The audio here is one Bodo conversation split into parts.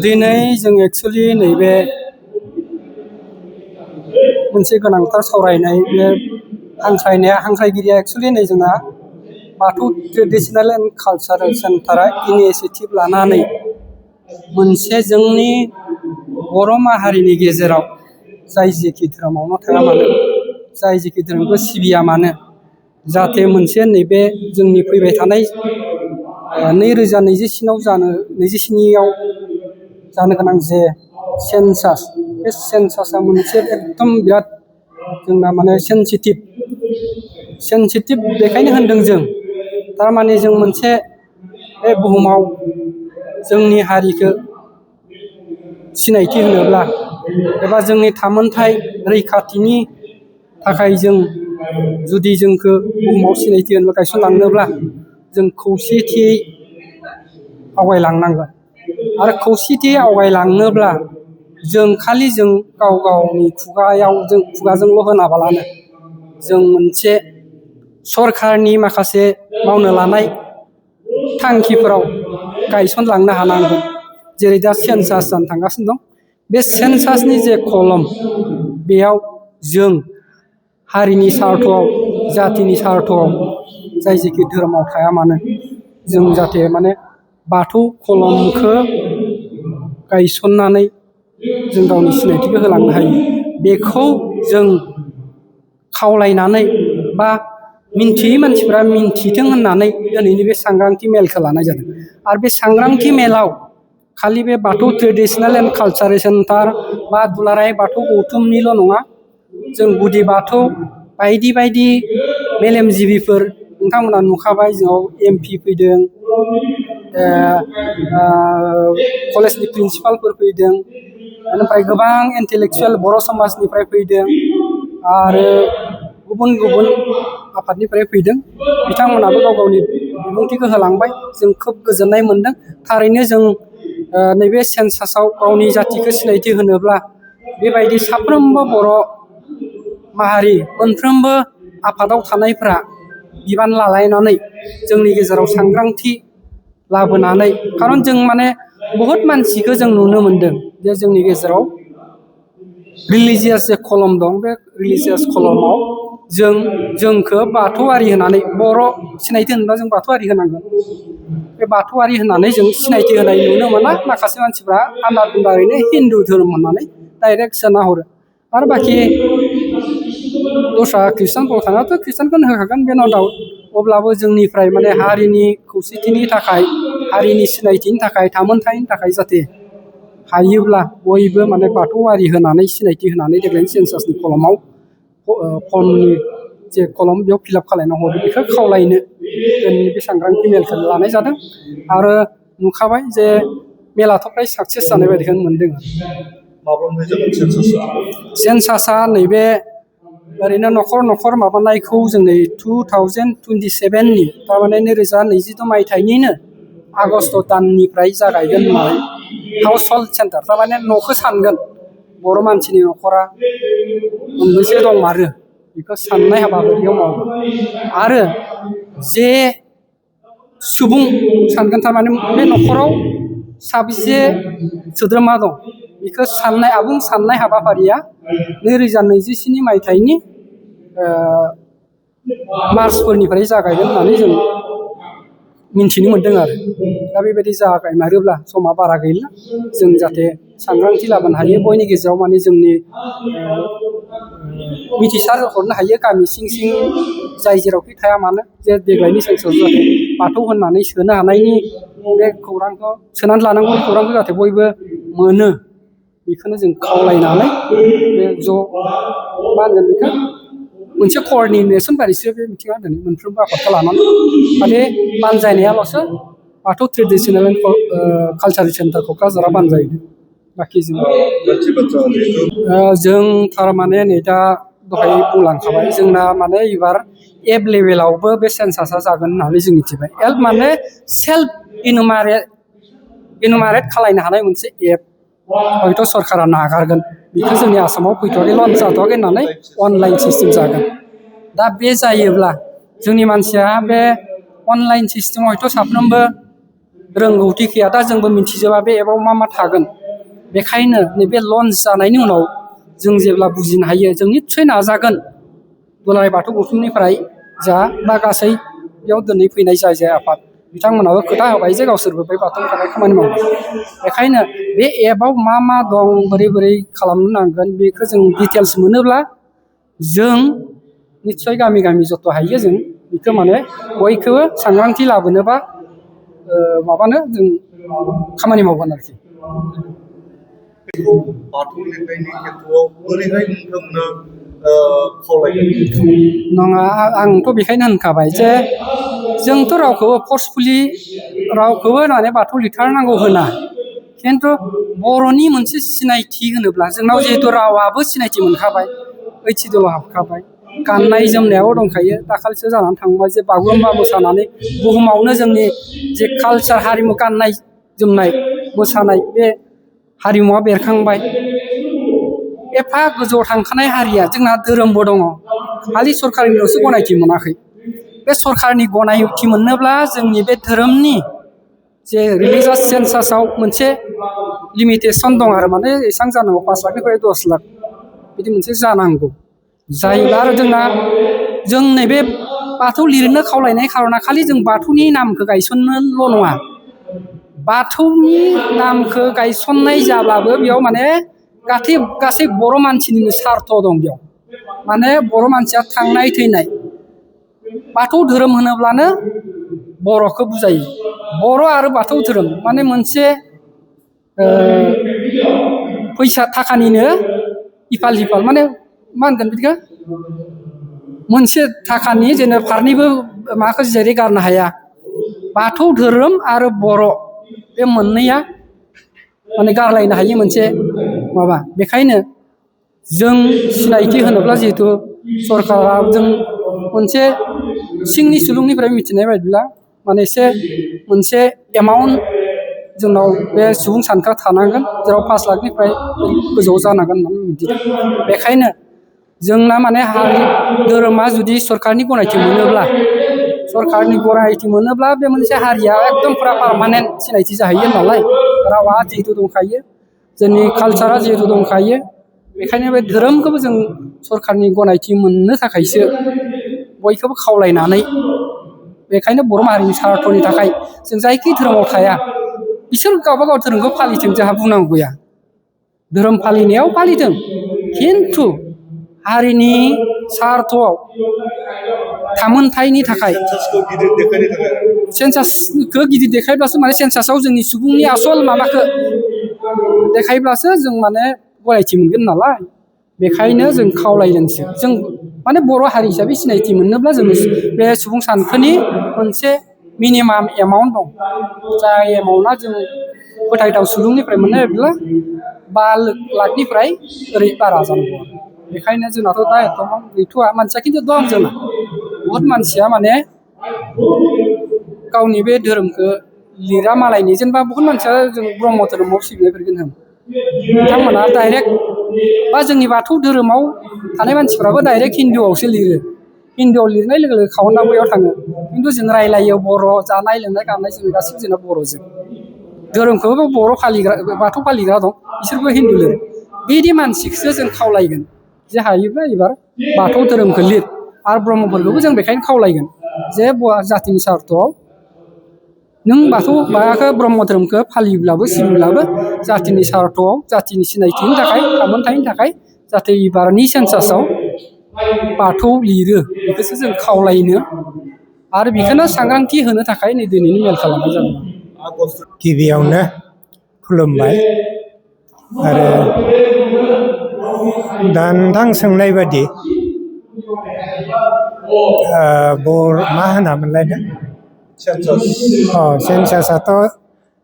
दिनै जों एक्सुवेलि नैबे मोनसे गोनांथार सावरायनाय बे हांख्रायगिरिया एक्सुवेलि नै जोंना बाथौ ट्रेडिशनेल एन्ड कालचारेल सेन्टारा इनिसियेटिभ लानानै मोनसे जोंनि बर' माहारिनि गेजेराव जाय जेखि धोरोमावनो थाया मानो जाय जेखि धोरोमखौ सिबिया मानो जाहाथे मोनसे नैबे जोंनि फैबाय थानाय 2027आव जानो गोनां जे सेन्सास बे सेन्सासा मोनसे एकदम बिराद जोंना माने सेन्सिटिभ बेखायनो होनदों जों थारमाने जों मोनसे बे बुहुमाव जोंनि हारिखौ सिनायथि होनोब्ला एबा जोंनि थामोनथाय रैखाथिनि थाखाय जों जुदि जोंखौ बुहुमाव सिनायथि होनो गायसनलांनोब्ला जों खौसेथियै आवगायलांनांगोन आरो खौसेथियै आवगायलांनोब्ला जों खालि जों गाव गावनि खुगाजोंल' होनाबालानो जों मोनसे सरखारनि माखासे मावनो लानाय थांखिफोराव गायसनलांनो हानांगोन जेरै दा सेन्सास जानो थांगासिनो दं बे सेन्सासनि जे कलम बेयाव जों हारिनि सार्थआव जातिनि सार्थआव जाय जेखि धोरोमाव थाया मानो जों जाहाथे माने बाथौ कलमखौ गायसननानै जों गावनि सिनायथिखौ होलांनो हायो बेखौ जों खावलायनानै बा मिन्थियै मानसिफ्रा मिन्थिथों होननानै दिनैनि बे सांग्रांथि मेलखौ लानाय जादों आरो बे सांग्रांथि मेलाव खालि बे बाथौ ट्रेडिशनेल एन्ड कालचारेल सेन्टार बा दुलाराय बाथौ गौथुमनिल' नङा जों गुदि बाथौ बायदि बायदि मेलेमजिबिफोर नोंथांमोना नुखाबाय जोंनाव MP फैदों कलेजनि प्रिन्सिपालफोर फैदों ओमफ्राय गोबां इन्टेलेक्सुवेल बर' समाजनिफ्राय फैदों आरो गुबुन गुबुन आफादनिफ्राय फैदों बिथांमोनाबो गाव गावनि बिबुंथिखौ होलांबाय जों खोब गोजोननाय मोनदों थारैनो जों नैबे सेन्सासाव गावनि जातिखौ सिनायथि होनोब्ला बेबायदि साफ्रोमबो बर' माहारि मोनफ्रोमबो आफादाव थानायफ्रा बिबान लालायनानै जोंनि गेजेराव सांग्रांथि लाबोनानै खारन जों माने बहुत मानसिखौ जों नुनो मोनदों जे जोंनि गेजेराव रिलिजियास जे कलम दं बे रिलिजियास कलमाव जोंखौ बाथौआरि होनानै बर' सिनायथि होनोबा जों बाथौआरि होनांगोन बे बाथौआरि होननानै जों सिनायथि होनाय नुनो मोना माखासे मानसिफ्रा आन्दारैनो हिन्दु धोरोम होननानै डाइरेक्ट सोना हरो आरो बाखि दस्रा ख्रिस्टानफोराव थाङाथ' ख्रिस्टानखौनो होखागोन बे न' डाउट अब्लाबो जोंनिफ्राय माने हारिनि खौसेथिनि थाखाय हारिनि सिनायथिनि थाखाय थामोनथायनि थाखाय जाहाथे हायोब्ला बयबो माने बाथौआरि होनानै सिनायथि होनानै देग्लायनि सेन्सासनि कलमाव फर्मनि जे कलम बेयाव फिलआप खालामना हरो बेखौ खावलायनो दिनैनि बे सांग्रांथि मेलखौ लानाय जादों आरो नुखाबाय जे मेलाथ' फ्राय साक्सेस जानाय बायदिखौ मोनदों सेन्सासा नैबे ओरैनो न'खर माबानायखौ जों नै 2027नि थारमाने 2022 मायथाइनिनो आगस्ट दाननिफ्राय जागायगोन होननानै हाउस हल्ड सेन्टार थारमाने न'खौ सानगोन बर' मानसिनि न'खरा मोनबेसे दंमारो बेखौ साननाय हाबाफारियाव मावगोन आरो जे सुबुं सानगोन थारमाने बे न'खराव साबेसे सोद्रोमा दं बेखौ आबुं साननाय हाबाफारिया 2027 मायथाइनि मार्चफोरनिफ्राय जागायगोन होननानै जों मिन्थिनो मोन्दों आरो दा बेबायदि जागायमारोब्ला समा बारा गैला जों जाहाथे सांग्रांथि लाबोनो हायो बयनि गेजेराव माने जोंनि मिथिसार हरनो हायो गामि सिं जाय जेरावखि थाया मानो जे देग्लायनि सेन्सासाव जाहाथे बाथौ होननानै सोनो हानायनि बे खौरांखौ सोनानै लानांगौ खौरांखौ जाहाथे बयबो मोनो बेखौनो जों खावलायनानै बे ज' मा होनगोन बेखौ मोनसे कअर्डिनेसन बायदिसो बे मिथिङा दिनै मोनफ्रोमबो आफादखौ लानानै माने बानजायनायाल'सो बाथौ ट्रेडिशनेल एन्ड कालचारेल सेन्टार क'क्राझारा बानजायदों बाखि जों थारमाने नै दा दहाय बुंलांखाबाय जोंना माने एबार एप लेभेलावबो बे सेन्सासा जागोन होननानै जों मिथिबाय एप माने सेल्फ इनुमारेट खालायनो हानाय मोनसे एप हयथ' सरकारा नागारगोन बेखौ जोंनि आसामाव फैथ'वाखै लन्च जाथ'वाखै होननानै अनलाइन सिस्टेम जागोन दा बे जायोब्ला जोंनि मानसिया बे अनलाइन सिस्टेमाव हयथ' साफ्रोमबो रोंगौथि गैया दा जोंबो मिथिजोबा बे एपआव मा मा थागोन बेखायनो नैबे लन्च जानायनि उनाव जों जेब्ला बुजिनो हायो जों निस्सय नाजागोन दुलाराय बाथौ गौथुमनिफ्राय जा बा गासै बेयाव दिनै फैनाय जाय आफाद बिथांमोनाबो खोथा होबाय जे गावसोरबो बे बाथौनि थाखाय खामानि मावो बेखायनो बे एपआव मा मा दं बोरै बोरै खालामनो नांगोन बेखौ जों डिटेल्स मोनोब्ला जों निस्सय गामि गामि जत' हायो जों बेखौ माने बयखौबो सांग्रांथि लाबोनोबा माबानो जों खामानि मावगोन आरोखि बाथौ लिरनायनि खेथ्रआव बोरैहाय नोंथांमोना खावलायगोन नङा आंथ' बेखायनो होनखाबाय जे जोंथ' रावखौबो फर्सफुलि रावखौबो माने बाथौ लिरथारनांगौ होना खिन्थु बर'नि मोनसे सिनायथि होनोब्ला जोंनाव जिहेथु रावाबो सिनायथि मोनखाबाय ओइट सिडुलाव हाबखाबाय गाननाय जोमनायाव दंखायो दाखालिसो जानानै थांबाय जे बागुरुम्बा मोसानानै बुहुमावनो जोंनि जे कालचार हारिमु गाननाय जोमनाय मोसानाय बे हारिमुवा बेरखांबाय एफा गोजौआव थांखानाय हारिया जोंना धोरोमबो दङ खालि सरकारनिल'सो गनायथि मोनाखै बे सरकारनि गनायथि मोननोब्ला जोंनि बे धोरोमनि जे रिलिजियास सेन्सासआव मोनसे लिमिटेसन दं आरो माने एसेबां जानांगौ 5 लाखनिफ्राय 10 लाख बिदि मोनसे जानांगौ जायोब्ला आरो जोंना जों नैबे बाथौ लिरनो खावलायनाय खार'ना खालि जों बाथौनि नामखौ गायसननोल' नङा बाथौनि नामखौ गायसननाय जाब्लाबो बेयाव माने गासै बर' मानसिनिनो सार्थ दं बेयाव माने बर' मानसिया थांनाय थैनाय बाथौ धोरोम होनोब्लानो बर'खौ बुजायो बर' आरो बाथौ धोरोम माने मोनसे फैसा थाखानिनो इफाल हिफाल माने मा होनगोन बिदिखौ मोनसे थाखानि जेनेबा फारनैबो माखौ जेरै गारनो हाया बाथौ धोरोम आरो बर' बे मोननैया माने गारलायनो हायि मोनसे माबा बेखायनो जों सिनायथि होनोब्ला जिहेथु सरकारा जों मोनसे सिंनि सुलुंनिफ्राय मिथिनाय बायदिब्ला माने एसे मोनसे एमाउन्ट जोंनाव बे सुबुं सानखोआ थानांगोन जेराव 5 लाखनिफ्राय गोजौआव जानांगोन होननानै मिथिदों बेखायनो जोंना माने हारि धोरोमा जुदि सरकारनि गनायथि मोनोब्ला बे मोनसे हारिया एकदम फुरा पारमानेन्ट सिनायथि जाहैयो नालाय रावा जिहेतु दंखायो जोंनि कालचारा जिहेतु दंखायो बेखायनो बे धोरोमखौबो जों सरकारनि गनायथि मोननो थाखायसो बयखौबो खावलायनानै बेखायनो बर' माहारिनि सार्थनि थाखाय जों जायखि धोरोमाव थाया बिसोर गावबा गाव धोरोमखौ फालिथों जोंहा बुंनांगौ गैया धोरोम फालिनायाव फालिदों खिन्थु हारिनि सार्थआव थामोनथायनि थाखाय सेन्सासखौ गिदिर देखायब्लासो माने सेन्सासाव जोंनि सुबुंनि आसल माबाखौ देखायब्लासो जों माने गनायथि मोनगोन नालाय बेखायनो जों खावलायदोंसो जों माने बर' हारि हिसाबै सिनायथि मोननोब्ला जों बे सुबुं सानखोनि मोनसे मिनिमाम एमाउन्ट दं जाय एमाउन्टआ जों फोथायथाव सुलुंनिफ्राय मोननायब्ला 5 लाखनिफ्राय ओरै बारा जानांगौ बेखायनो जोंनाथ' दा एथ'बां गैथ'वा मानसिया खिन्थु दं जोंना बहुत मानसिया माने गावनि बे धोरोमखौ लिरा मालायनि जेनेबा बहुत मानसिया जों ब्रह्म धोरोमाव सिबिनायफोरखौनो होन बिथांमोना डाइरेक्ट बा जोंनि बाथौ धोरोमाव थानाय मानसिफ्राबो डाइरेक्ट हिन्दुआवसो लिरो हिन्दुआव लिरनाय लोगो लोगो खावना बैयाव थाङो खिन्थु जों रायलायो बर' जानाय लोंनाय गाननाय जोमनाय गासैबो जोंना बर'जों धोरोमखौबो बर' फालिग्रा बाथौ फालिग्रा दं बिसोरबो हिन्दु लिरो बिदि मानसिखौसो जों खावलायगोन जे हायोब्ला एबार बाथौ धोरोमखौ लिर आरो ब्रह्मफोरखौबो जों बेखायनो खावलायगोन जे जातिनि सार्थआव नों बाथौ माबाखौ ब्रह्म धोरोमखौ फालिब्लाबो सिबिब्लाबो जातिनि सार्थआव जातिनि सिनायथिनि थाखाय थामोनथायनि थाखाय जाहाथे एबारनि सेन्सासाव बाथौ लिरो बेखौसो जों खावलायनो आरो बेखौनो सांग्रांथि होनो थाखाय नै दिनैनि मेल खालामनाय जादों गिबियावनो खुलुमबाय आरो दा नोंथां सोंनाय बादि मा होनामोनलाय दा सेन्सासाथ'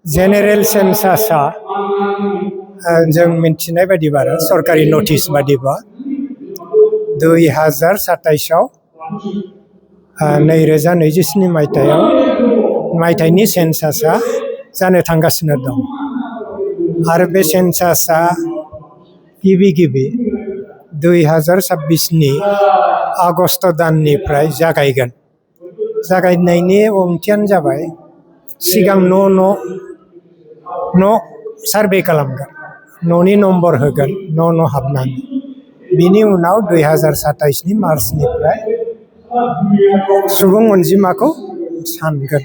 जेनेरेल सेन्सासा जों मिथिनाय बादिबा आरो सरकारि नटिस बादिबा 2027 2027 मायथाइनि सेन्सासा जानो थांगासिनो दं आरो बे सेन्सासा गिबि 2026 आगस्ट दाननिफ्राय जागायगोन जागायनायनि ओंथियानो जाबाय सिगां न' सार्भे खालामगोन न'नि नम्बर होगोन न' हाबनानै बिनि उनाव 2027 मार्चनिफ्राय सुबुं अनजिमाखौ सानगोन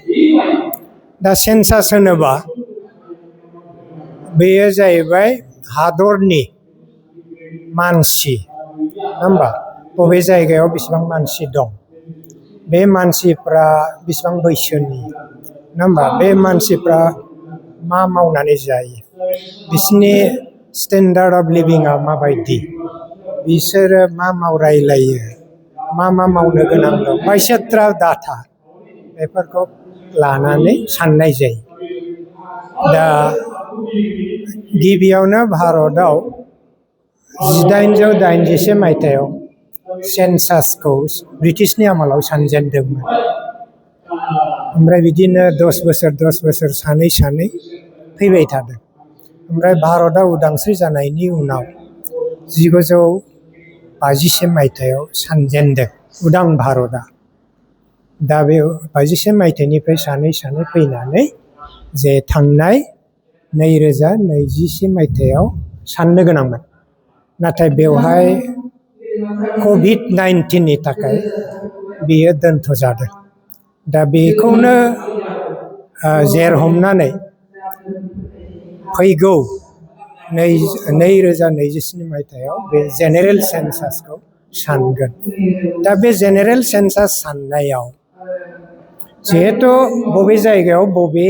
दा सेन्सास होनोबा बेयो जाहैबाय हादरनि मानसि नङा होमबा बबे जायगायाव बेसेबां मानसि दं बे मानसिफ्रा बेसेबां बैसोनि नङा होमबा बे मानसिफ्रा मा मावनानै जायो बिसोरनि स्टेन्डार्ड अफ लिभिंआ माबायदि बिसोरो मा रायलायो मा मावनो गोनां दं बायसेत्रा डाटा बेफोरखौ लानानै साननाय जायो दा गिबियावनो भारतआव 1886 मायथाइयाव सेन्सासखौ ब्रिटिशनि आमोलाव सानजेनदोंमोन ओमफ्राय बिदिनो 10 बोसोर सानै फैबाय थादों ओमफ्राय भारतआ उदांस्रि जानायनि उनाव 1951 मायथाइयाव सानजेनदों उदां भारतआ दा बे 51 मायथाइनिफ्राय सानै फैनानै जे थांनाय 2021 मायथाइयाव साननो गोनांमोन नाथाय बेवहाय COVID-19नि थाखाय बेयो दोनथ' जादों दा बेखौनो जेर हमनानै फैगौ 2027 मायथाइयाव बे जेनेरेल सेन्सासखौ सानगोन दा बे जेनेरेल सेन्सास साननायाव जिहेथु बबे जायगायाव बबे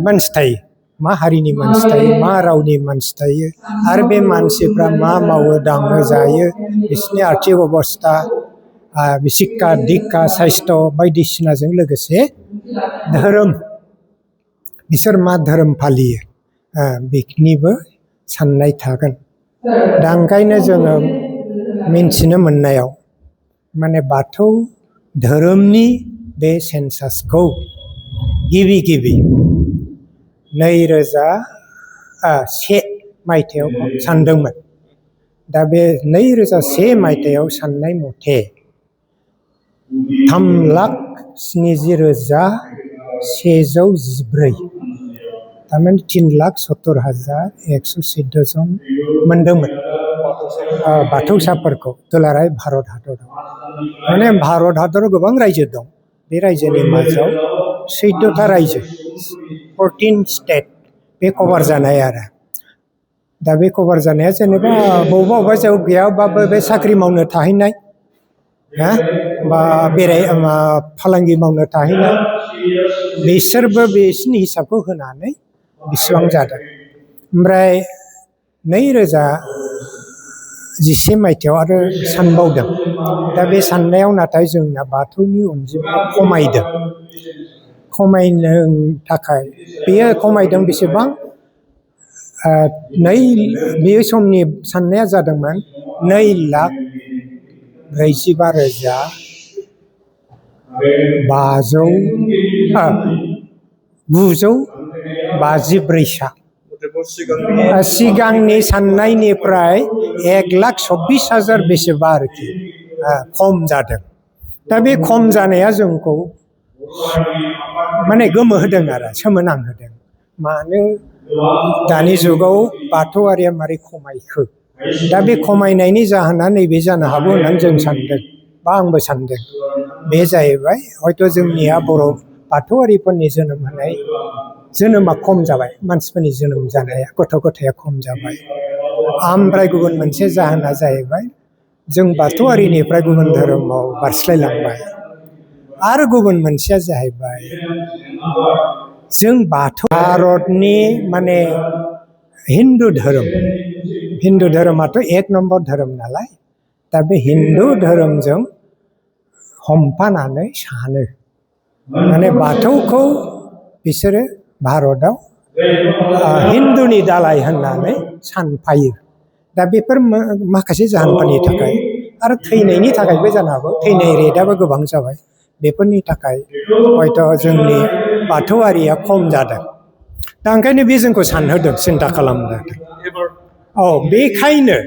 मानसि थायो मा हारिनि मानसि थायो मा रावनि मानसि थायो आरो बे मानसिफ्रा मा मावो दाङो जायो बिसोरनि आर्थिक अबस्था शिक्षा दिक्षा साइस्थ' बायदिसिनाजों लोगोसे धोरोम बिसोर मा धोरोम फालियो बेनिबो साननाय थागोन दा ओंखायनो जोङो मिन्थिनो मोननायाव माने बाथौ धोरोमनि बे सेन्सासखौ गिबि 2001 मायथाइयाव सानदोंमोन दा बे 2001 मायथाइयाव साननाय मथे 3,70,114 थारमाने 3,70,114 जन मोनदोंमोन बाथौसाफोरखौ दुलाराय भारत हादराव माने भारत हादराव गोबां रायजो दं बे रायजोनि मादाव 14था रायजो 14 स्टेट बे कभार जानाय आरो दा बे कभार जानाया जेनेबा बबेबा जायगायाव गैयाबाबो बे साख्रि मावनो थाहैनाय बा फालांगि मावनो थाहैनाय बिसोरबो बिसोरनि हिसाबखौ होनानै बेसेबां जादों ओमफ्राय 2011 मायथाइयाव आरो सानबावदों दा बे साननायाव नाथाय जोंना बाथौनि अनजिमाया खमायनो थाखाय बेयो खमायदों बेसेबां बे समनि साननाया जादोंमोन 2,04,954 सिगांनि साननायनिफ्राय 1,24,000 बेसेबा आरोखि खम जादों दा बे खम जानाया जोंखौ माने गोमोहोदों आरो सोमोनांहोदों मानो दानि जुगाव बाथौआरिया मारै खमायखो दा बे खमायनायनि जाहोना नैबे जानो हागौ होननानै जों सानदों बा आंबो सानदों बे जाहैबाय हयथ' जोंनिया बर' बाथौआरिफोरनि जोनोमा खम जाबाय मानसिफोरनि जोनोम जानाया गथ' गथाया खम जाबाय ओमफ्राय गुबुन मोनसे जाहोना जाहैबाय जों बाथौआरिनिफ्राय गुबुन धोरोमाव बारस्लायलांबाय आरो गुबुन मोनसेया जाहैबाय जों भारतनि माने हिन्दु धोरोमाथ' 1 नम्बर धोरोम नालाय दा बे हिन्दु धोरोमजों हमफानानै सानो माने बाथौखौ बिसोरो भारतआव हिन्दुनि दालाय होननानै सानफायो दा बेफोर माखासे जाहोनफोरनि थाखाय आरो थैनायनि थाखायबो जानो हागौ थैनाय रेटआबो गोबां जाबाय बेफोरनि थाखाय हयथ' जोंनि बाथौआरिया खम जादों दा ओंखायनो बे जोंखौ सानहोदों सिन्था खालामदों बेखायनो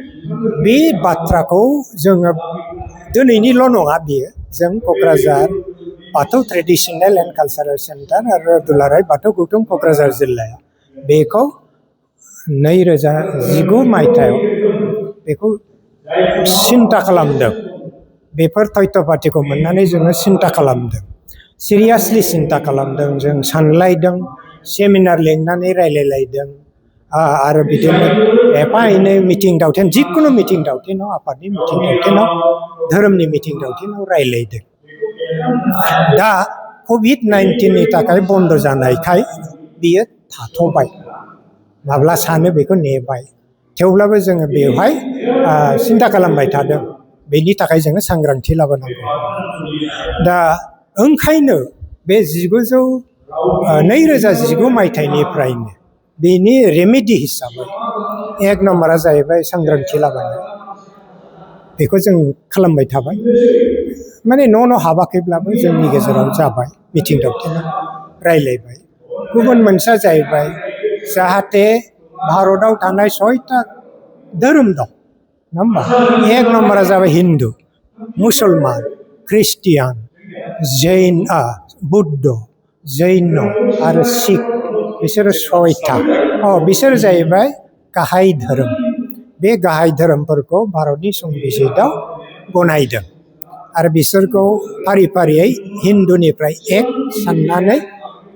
बे बाथ्राखौ जोङो दिनैनिल' नङा बेयो जों क'क्राझार बाथौ ट्रेडिसनेल एन्ड कालचारेल सेन्टार आरो दुलाराय बाथौ गौथुम क'क्राझार जिल्लाया बेखौ 2019 मायथाइयाव बेखौ सिन्था खालामदों। बेफोर तथ्य पातिखौ मोननानै जोङो सिन्था खालामदों, सिरियासलि सिन्था खालामदों, जों सानलायदों, सेमिनार लिंनानै रायलायलायदों आरो बिदिनो एफा एनै मिटिं दावथिन, जिखुनु मिटिं दावथिनाव, आफादनि मिटिं दावथिनाव, धोरोमनि मिटिं दावथिनाव रायलायदों। दा कभिड-19नि थाखाय बन्द जानायखाय बियो थाथ'बाय। माब्ला सानो बेखौ नेबाय। थेवब्लाबो जोङो बेवहाय सिन्था खालामबाय थादों। बेनि थाखाय जोङो सांग्रांथि लाबोनांगौ। दा ओंखायनो बे 2019 मायथाइनिफ्रायनो बेनि रेमेडि हिसाबै 1 नम्बरा जाहैबाय सांग्रांथि लाबोनाय। बेखौ जों खालामबाय थाबाय। माने न' हाबाखैब्लाबो जोंनि गेजेराव जाबाय, मिटिं दावथिनाव रायलायबाय। गुबुन मोनसेया जाहैबाय जाहाथे भारताव थानाय 6टा धोरोम दं, नङा होमबा? 1 नम्बरा जाबाय हिन्दु, मुसलमान, ख्रिस्टियान, जैन, बुद्ध, जैन आरो सिख। बिसोरो 6टा। बिसोर जाहैबाय गाहाय धोरोम। बे गाहाय धोरोमफोरखौ भारतनि संबिजितआव गनायदों आरो बिसोरखौ फारि फारियै हिन्दुनिफ्राय 1 साननानै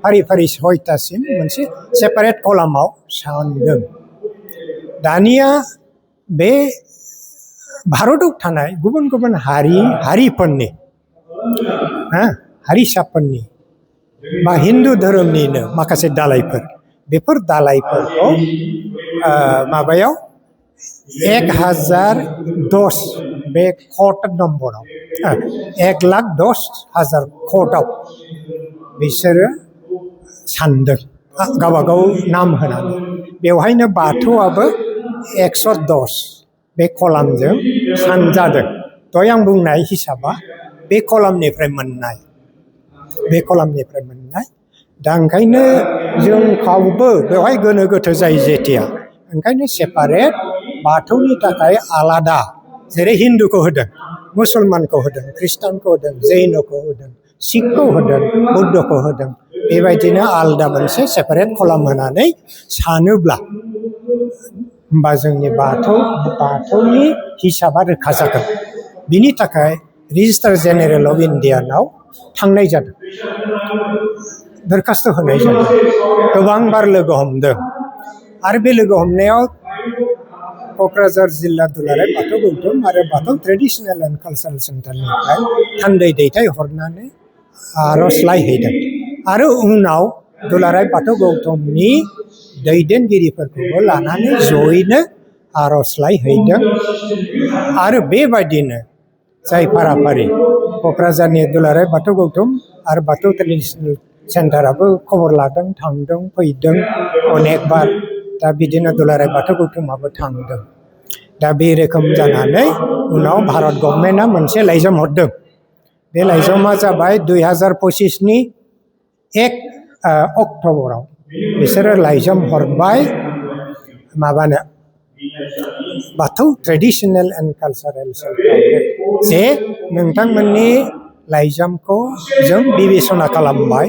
फारि फारि 6टासिम मोनसे सेपारेट कलामाव सानदों। दानिया बे भारताव थानाय गुबुन गुबुन हारिफोरनि हारिसाफोरनि बा हिन्दु धोरोमनिनो माखासे दालायफोर, बेफोर दालायफोरखौ माबायाव 1010 बे क'ड नम्बराव 1,10,000 क'डआव बिसोरो सानदों गावबागाव नाम होनानै। बेवहायनो बाथौआबो 110 बे कलामजों सानजादों। दहाय आं बुंनाय हिसाबा बे कलामनिफ्राय मोननाय। दा ओंखायनो जों खावबो बेवहाय गोनो गोथो जायो जेथिया। ओंखायनो सेपारेट बाथौनि थाखाय आलादा, जेरै हिन्दुखौ होदों, मुसलमानखौ होदों, ख्रिस्टानखौ होदों, जैनखौ होदों, सिखखौ होदों, बुद्धखौ होदों। बेबायदिनो आलादा मोनसे सेपारेट कलाम होनानै सानोब्ला होमबा जोंनि बाथौनि हिसाबा रोखा जागोन। बिनि थाखाय रेजिस्टार जेनेरेल अफ इन्डियानाव थांनाय जादों, दरखास्त होनाय जादों। गोबां बार लोगो हमदों आरो बे लोगो हमनायाव क'क्राझार जिल्ला दुलाराय बाथौ गौथुम आरो बाथौ ट्रेडिसनेल एन्ड कालचारेल सेन्टारनिफ्राय थान्दै दैथायहरनानै आर'जलाइ हैदों आरो उनाव दुलाराय बाथौ गौथुमनि दैदेनगिरिफोरखौबो लानानै जयैनो आर'जलाइ हैदों। आरो बेबायदिनो जाय फाराफारि क'क्राझारनि दुलाराय बाथौ गौथुम आरो बाथौ ट्रेडिसनेल सेन्टाराबो खबर लादों, थांदों, फैदों अनेक बार। दा बिदिनो दुलाराय बाथौ गौथुमाबो थांदों। दा बे रोखोम जानानै उनाव भारत गभर्नमेन्टआ मोनसे लाइजाम हरदों। बे लाइजामा जाबाय 2025नि 1 अक्ट'बराव बिसोरो लाइजाम हरबाय माबानो बाथौ ट्रेडिसनेल एन्ड कालचारेल सेन्टारनो जे नोंथांमोननि लाइजामखौ जों बिबेसना खालामबाय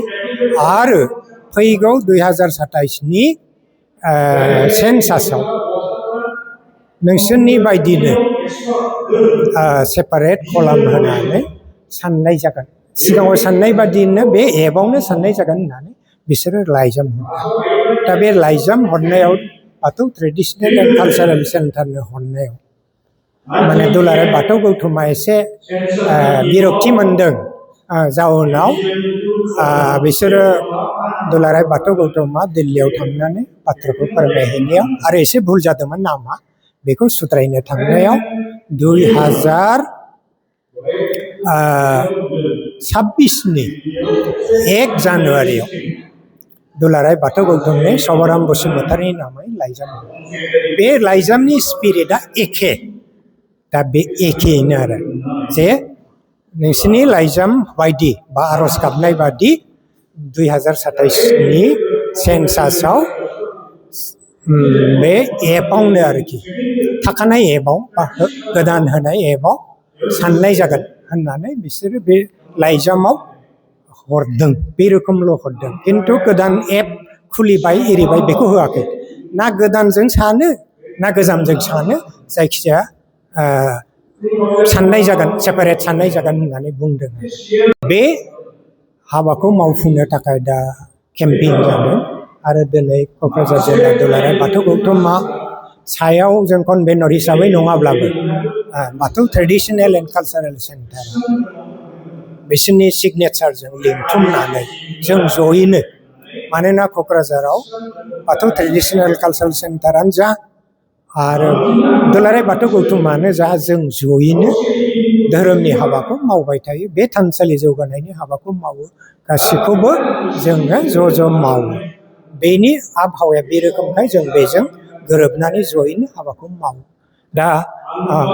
आरो फैगौ 2027नि सेन्सासाव नोंसोरनि बायदिनो सेपारेट कलाम होनानै साननाय जागोन। सिगाङाव साननाय बादिनो बे एपआवनो साननाय जागोन होननानै बिसोरो लाइजाम हरदों। दा बे लाइजाम हरनायाव बाथौ ट्रेडिसनेल एन्ड कालचारेल सेन्टारनो हरनायाव माने दुलाराय बाथौ गौथुमा एसे बिरक्ति मोनदों। जाउनाव बिसोरो दुलाराय बाथौ गौथुमा दिल्लीयाव थांनानै बाथ्राखौ फोरमायहैनायाव आरो एसे भुल जादोंमोन नामा बेखौ सुद्रायनो थांनायाव 2026नि 1 जानुवारियाव दुलाराय बाथौ गौथुमनि सभाराम बसुमतारीनि नामै लाइजाम हरदों। बे लाइजामनि स्पिरिटआ एखे। दा बे एखेयैनो आरो जे नोंसोरनि लाइजाम बायदि बा आर'ज गाबनाय बादि 2027नि सेन्सासाव बे एपआवनो आरोखि थाखानाय एपआव बा गोदान होनाय एपआव साननाय जागोन होननानै बिसोरो बे लाइजामाव हरदों बे रोखोमल' हरदों खिन्थु गोदान एप खुलिबाय एरिबाय बेखौ होआखै ना गोदानजों सानो ना गोजामजों सानो जायखिजाया साननाय जागोन सेपारेट साननाय जागोन होननानै बुंदों बे हाबाखौ मावफुंनो थाखाय दा केम्पेइन जादों आरो दिनै क'क्राझार जिल्ला दुलाराय बाथौ गौथुमा सायाव जों कनभेनर हिसाबै नङाब्लाबो बाथौ ट्रेडिसनेल एन्ड कालचारेल सेन्टार बिसोरनि सिगनेचारजों लिंथुमनानै जों जयैनो मानोना क'क्राझाराव बाथौ ट्रेडिसनेल कालचारेल सेन्टारानो जा आरो दुलाराय बाथौ गौथुमानो जा जों जयैनो धोरोमनि हाबाखौ मावबाय थायो बे थानसालि जौगानायनि हाबाखौ मावो गासैखौबो जोङो ज' मावो बेनि आबहावाया बे रोखोमखाय जों बेजों गोरोबनानै जयैनो हाबाखौ मावो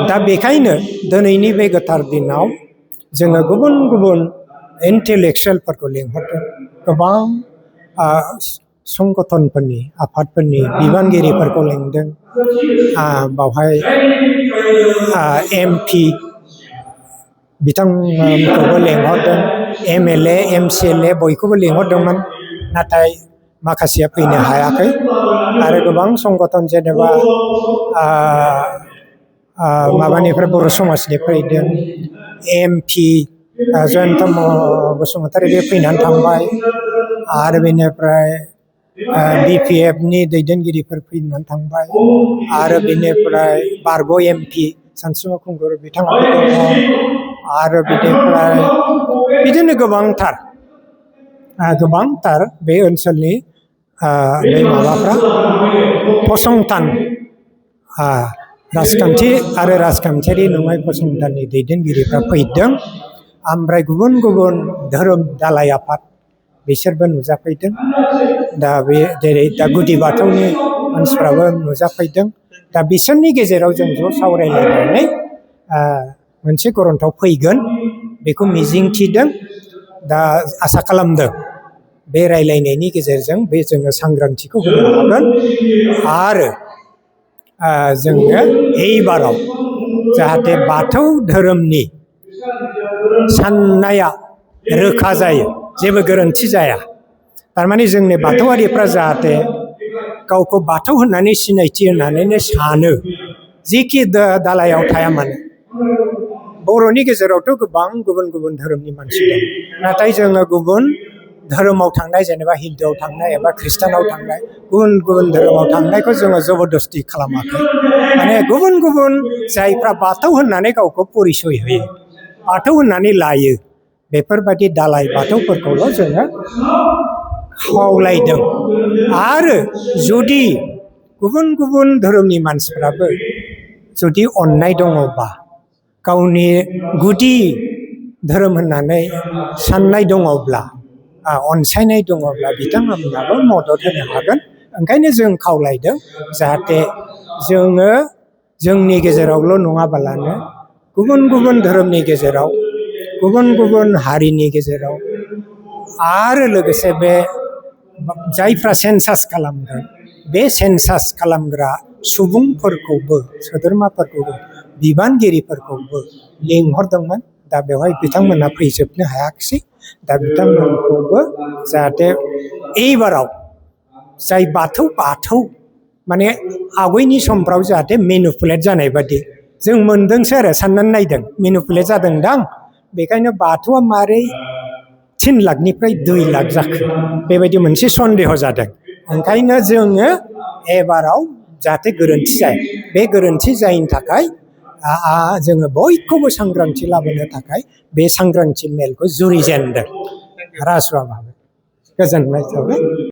दा बेखायनो दिनैनि बे गोथार दिनाव जोङो गुबुन गुबुन इन्टेलेक्सुयेलफोरखौ लिंहरदों गोबां संगठनफोरनि आफादफोरनि बिबानगिरिफोरखौ लिंदों बावहाय MP बिथांमोनखौबो लिंहरदों MLA MCLA बयखौबो लिंहरदोंमोन नाथाय माखासेया फैनो हायाखै आरो गोबां संगठन जेनेबा माबानिफ्राय बर' समाजनिफ्राय फैदों MP जयन्त बसुमतारी बे फैनानै थांबाय आरो बेनिफ्राय BPFनि दैदेनगिरिफोर फैनानै थांबाय आरो बेनिफ्राय बारग' MP सानसुमा खुंगुर बिथाङाबो दङ आरो बेनिफ्राय बिदिनो गोबांथार बे ओनसोलनि बे माबाफ्रा फसंथान राजखान्थि आरो राजखान्थियारि नङै फसंथाननि दैदेनगिरिफ्रा फैदों ओमफ्राय गुबुन गुबुन धोरोम दालाइ आफाद बिसोरबो नुजाफैदों दा बे जेरै दा गुदि बाथौनि मानसिफ्राबो नुजाफैदों दा बिसोरनि गेजेराव जों ज' सावरायलायनानै मोनसे गरन्थआव फैगोन बेखौ मिजिंथिदों दा आसा खालामदों बे रायलायनायनि गेजेरजों बे जोङो सांग्रांथिखौ होनो हागोन आरो जोङो एइबाराव जाहाथे बाथौ धोरोमनि साननाया रोखा जायो जेबो गोरोन्थि जाया थारमाने जोंनि बाथौआरिफ्रा जाहाथे गावखौ बाथौ होननानै सिनायथि होननानैनो सानो जिखि दालायाव थाया मानो बर'नि गेजेरावथ' गोबां गुबुन गुबुन धोरोमनि मानसि दं नाथाय जोङो गुबुन धोरोमाव थांनाय जेनेबा हिन्दुआव थांनाय एबा ख्रिस्टानाव थांनाय गुबुन गुबुन धोरोमाव थांनायखौ जोङो जबरदस्ति खालामाखै माने गुबुन गुबुन जायफ्रा बाथौ होननानै गावखौ परिसय होयो बाथौ होननानै लायो बेफोरबायदि दालाइ बाथौफोरखौल' जोङो खावलायदों आरो जुदि गुबुन गुबुन धोरोमनि मानसिफ्राबो जुदि अननाय दङबा गावनि गुदि धोरोम होननानै साननाय दङब्ला अनसायनाय दङब्ला बिथांमोनाबो मदद होनो हागोन ओंखायनो जों खावलायदों जाहाथे जोङो जोंनि गेजेरावल' नङाबालानो गुबुन गुबुन धोरोमनि गेजेराव गुबुन गुबुन हारिनि गेजेराव आरो लोगोसे बे जायफ्रा सेन्सास खालामगोन बे सेन्सास खालामग्रा सुबुंफोरखौबो सोद्रोमाफोरखौबो बिबानगिरिफोरखौबो लिंहरदोंमोन दा बेवहाय बिथांमोना फैजोबनो हायाखिसै दा बिथांमोनखौबो जाहाथे एइबाराव जाय बाथौ माने आवगायनि समफ्राव जाहाथे मेनुपुलेट जानाय बादि जों मोनदोंसो आरो साननानै नायदों मेनुपुलेट जादोंदां बेखायनो बाथौआ मारै 3 लाखनिफ्राय 2 लाख जाखो बेबायदि मोनसे सन्देह जादों ओंखायनो जोङो एबाराव जाहाथे गोरोन्थि जाया बे गोरोन्थि जायैनि थाखाय जोङो बयखौबो सांग्रांथि लाबोनो थाखाय बे सांग्रांथि मेलखौ जुरिजेनदों राजुआ भाबै गोजोननाय थाबाय।